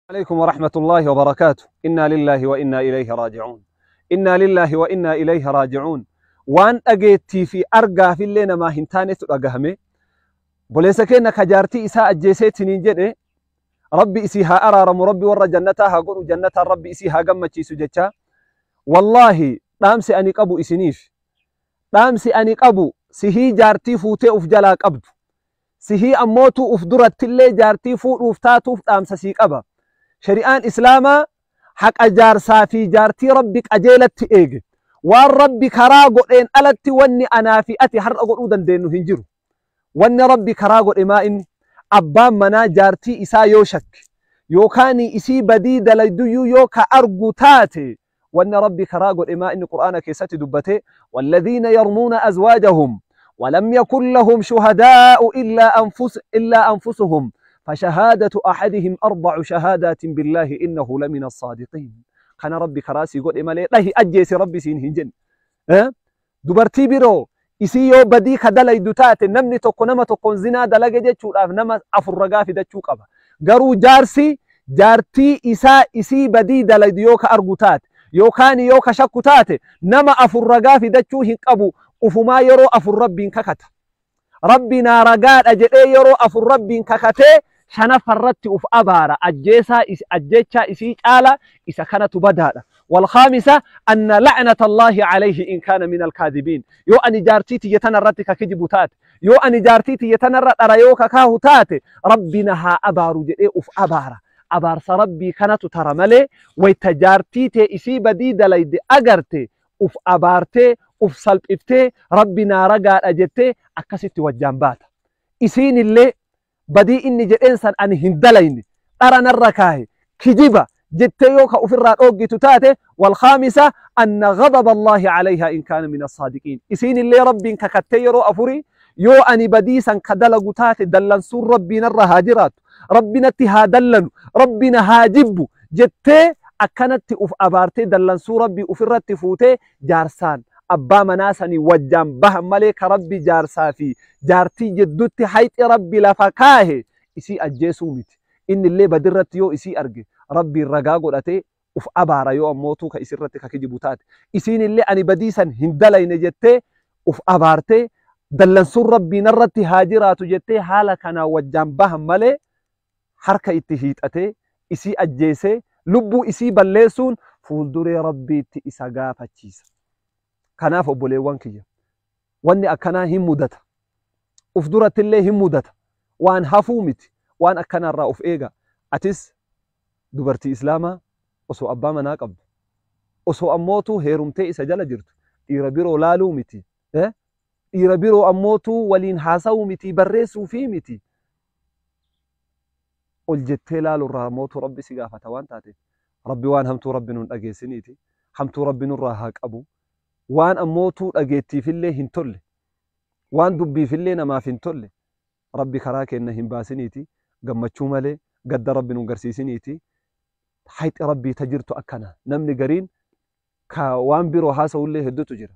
عليكم ورحمة الله وبركاته. إنا لله وإنا إليه راجعون. إنا لله وإنا إليه راجعون. Waan dhageettii fi argaafillee namaa hin taanetu dhagahame. Obboleessa keenya ka jaartii isaa ajjeeseetiniin jedhe, Rabbi isii haa araaramu, Rabbi warra jannataa haa godhu, jannataan Rabbi isii haa gammachiisu jecha. Wallaahi, dhaamsi ani qabu isiniif. Dhaamsi ani qabu sihii jaartii fuutee uf jalaa qabdu. Sihii ammootu uf durattillee jaartii fuudhuuf taatuuf dhaamsa sii qaba. Shari'aan Islaamaa haqa jaarsaa fi jaartii Rabbi qajeelatti eege. Waan Rabbi karaa godheen alatti wanni anaa fi ati har'a godhuu dandeenyu hin jiru. Wanni Rabbi karaa godhe maa inni? Abbaan manaa jaartii isaa yoo shakke yookaan isii badii dalayduyyuu yoo ka argu taate, wanni Rabbi karaa godhe maa inni? Qur'aana keessatti dubbate: والذين يرمون أزواجهم ولم يكن لهم شهداء إلا أنفسهم فشهادة أحدهم أربع شهادات بالله إنه لمن الصادقين. Kana Rabbi karaa sii godhe malee dhahi ajjeesi Rabbi siin hin jenne. Dubartii biroo isii yoo badii ka dalaydu taate, namni tokko nama tokkoon zinaa dalage jechuudhaaf nama afur ragaa fidachuu qaba. Garuu jaarsi jaartii isaa isii badii dalaydu yoo ka argu taate yookaan yoo ka shakku taate, nama afur ragaa fidachuu hin qabu. Ufumaa yeroo afur Rabbiin kakata. Rabbi naa ragaadha jedhee yeroo afur Rabbiin kakatee shanaffarratti uf abaara. Ajjeesaa ajjechaa isii caala isa kanatu badaadha. والخامسة أن لعنة الله عليه إن كان من الكاذبين. Yoo ani jaartii tiyya tanarratti ka kijibu taate, yoo ani jaartii tiyya tanarra dhara yoo ka kaahu taate, Rabbi na haa abaaru jedhee uf abaara. Abaarsa Rabbii kanatu tara malee, wayta jaartii tee isii badii dalayde agarte uf abaartee uf salphiftee Rabbi naa ragaadha jettee akkasitti wajjaan baata. Isiin illee badii inni jedheen san ani hin dalayne, dhara narra kaahe, kijiba jettee yoo ka ofirraa dhooggitu taate, والخامسة أن غضب الله عليها إن كان من الصادقين. Isiin illee Rabbiin kakattee yeroo afurii, yoo ani badiisan ka dalagu taate, dallansuun Rabbii narra haa jiraatu, Rabbi natti haa dallanu, Rabbi na haa jibbu jettee akkanatti uf abaartee dallansuu Rabbii ufirratti fuutee jaarsaan abbaa manaa sanii wajjaan bahan malee, ka Rabbi jaarsaa fi jaartii jidduutti hayxi Rabbi lafa kaahe isii ajjeesuu miti. Inni illee badirratti yoo isii arge Rabbiin ragaa godhatee uf abaara, yoo ammootuu ka isirratti ka kijibu taate. Isiin illee ani badiisan hin dalayne jettee uf abaartee dallansuun Rabbii narratti haa jiraatu jettee haala kanaa wajjaan bahan malee, harka itti hiixatee isii ajjeesee lubbuu isii balleessuun fuulduree Rabbiitti isa gaafachiisa. Kanaaf obboleewwan kiyya, wanni akkanaa hin mudata. Uf durattillee hin mudata. Waan hafuu miti. Waan akkanaarraa of eega. Atis dubartii Islaamaa osoo abbaa manaa qabdu, osoo ammootuu heerumtee isa jala jirtu, dhiira biroo laaluu miti. Dhiira biroo ammootuu waliin haasa'uu miti, barreessuu fi miti. Ol jettee laaluurraa ammootuu Rabbi si gaafata waan taateef. Rabbi waan hamtuu Rabbi nun dhageessiniiti. Hamtuu Rabbi nurraa haa qabu. Waan ammootuu dhageettiifillee hin tolle, waan dubbiifillee namaaf hin tolle, Rabbi karaa kenna hin baasiniiti. Gammachuu malee gadda Rabbi nun garsiisiniiti. Hayxi Rabbii ta jirtu akkana. Namni gariin ka waan biroo haasa'ullee hedduutu jira.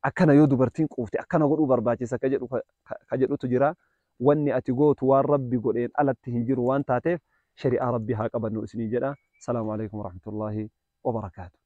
Akkana yoo dubartiin quufte akkana godhuu barbaachisa ka jedhu ka jedhutu jira. Wanni ati gootu waan Rabbi godheen alatti hin jiru waan taateef, shari'aa Rabbii haa qabannu isinii jedha. Salaamu alaikum warahmatullaahi wabarakaatu.